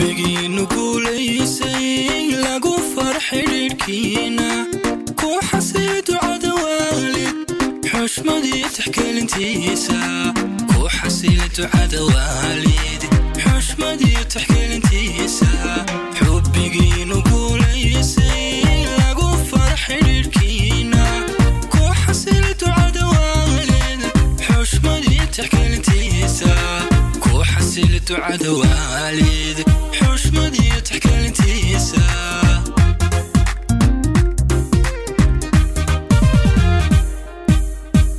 Xubbigiinu guulaysay, lagu far xidhiidhkiina, ku xasili ducada waalid, xushmadii tixgelintiisa. Ku xasili ducada waalid, xushmadii tixgelintiisa. Xubbigiinu guulaysay, lagu far xidhiidhkiina, ku xasili ducada waalid, xushmadii tixgelintiisa. Ku xasili ducada waalid, xushmadii tixgelintiisa.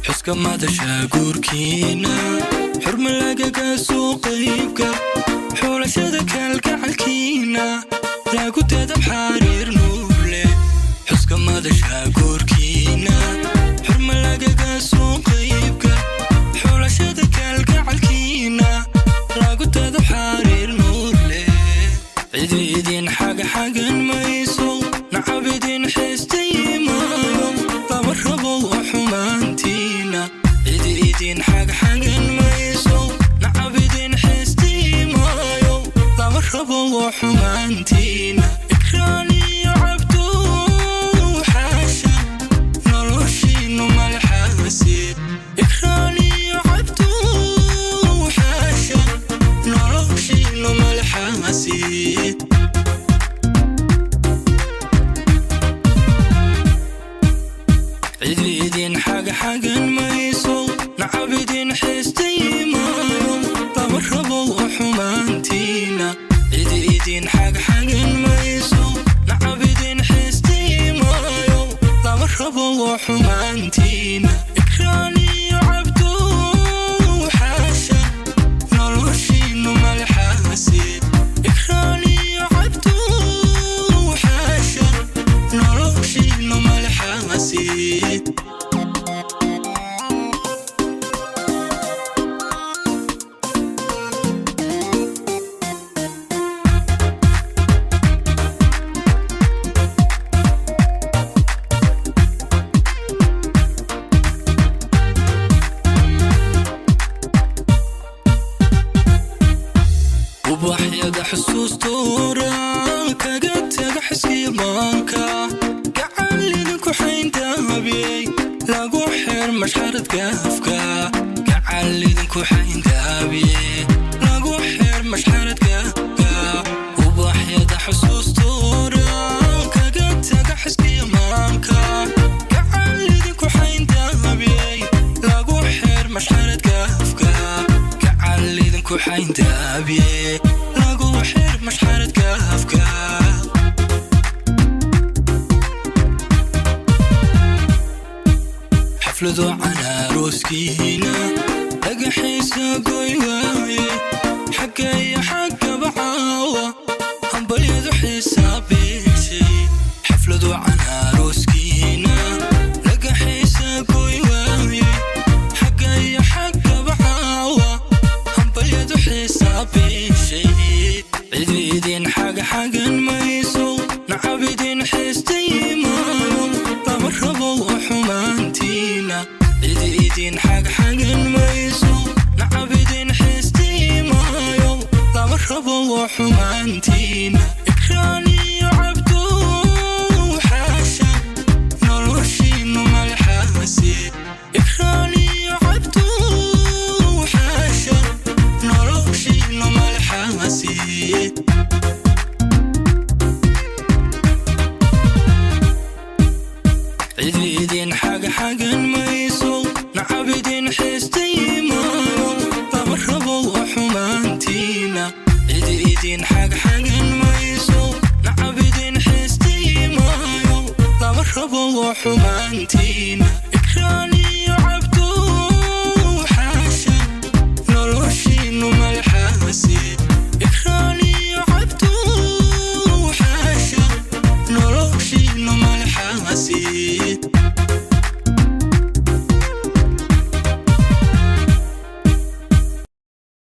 Xuska madasha guurkiina, xurma lagaga soo qaybka, xulashada kalgacalkiina, lagu dadab xariir nuurleh. Xuska madasha guurkiina, xurma lagaga soo qaybka, xulashada kalgacalkiina, lagu dadab xariir nuurleh. Cidi idin xagxagan mayso, nacab idin xeestaymaayo, lama rabo xumaantiina. Cidi idin xagxagan mayso, nacab idin xeestaymaayo, lama rabo xumaantiina. Ikraaniyo Cabdu xaasha, noloshiinu malxaasid. Ikraaniyo Cabdu xaasha, noloshiinu malxaasid. Cidi idin xagxagan mayso, nacab idin xeestaymaayo, lama rabo xumaantiina. Cidi idin xagxagan mayso, nacab idin xeestaymaayo, lama rabo xumaantiina. Ikraaniyo Cabdu xaasha, noloshiinu malxaasid. Ikraaniyo Cabdu xaasha, noloshiinu malxaasid. Ubaxyada xusuustoora kaga taga xisiimaanka, gacan lidinku xayndaabiyey, lagu xeer mashxarad gaafka. Gacan lidinku xayndaabiyey, lagu xeer mashxarad gaafka. Ubaxyada xusuustoora kaga taga xisiimaanka, gacan lidinku xayndaabiyey, lagu xeer mashxarad gaafka. Gacan lidinku xayndaabiyey, lagu xeer mashxarad gaafka. Xaflado canaaroskiina dhagaxiisa goy waaye, xagga iyo xaggaba caawa hambalyadu xisaabeeshay. Xaflado canaaroskiina dhagaxiisa goy waaye, xagga iyo xaggaba caawa hambalyadu xisaabeeshay. Cidi idin xagxagan mayso, nacab idin xeestaymaayo, lama rabo xumaantiina. Cidi idin xagxagan mayso, nacab idin xeestaymaayo, lama rabo xumaantiina. Ikraaniyo Cabdu xaasha, noloshiinu malxaasid. Ikraaniyo Cabdu xaasha, noloshiinu malxaasid. Cidi idin xagxagan mayso, nacab idin xeestaymaayo, lama rabo xumaantiina. Cidi idin xagxagan mayso, nacab idin xeestaymaayo, lama rabo xumaantiina.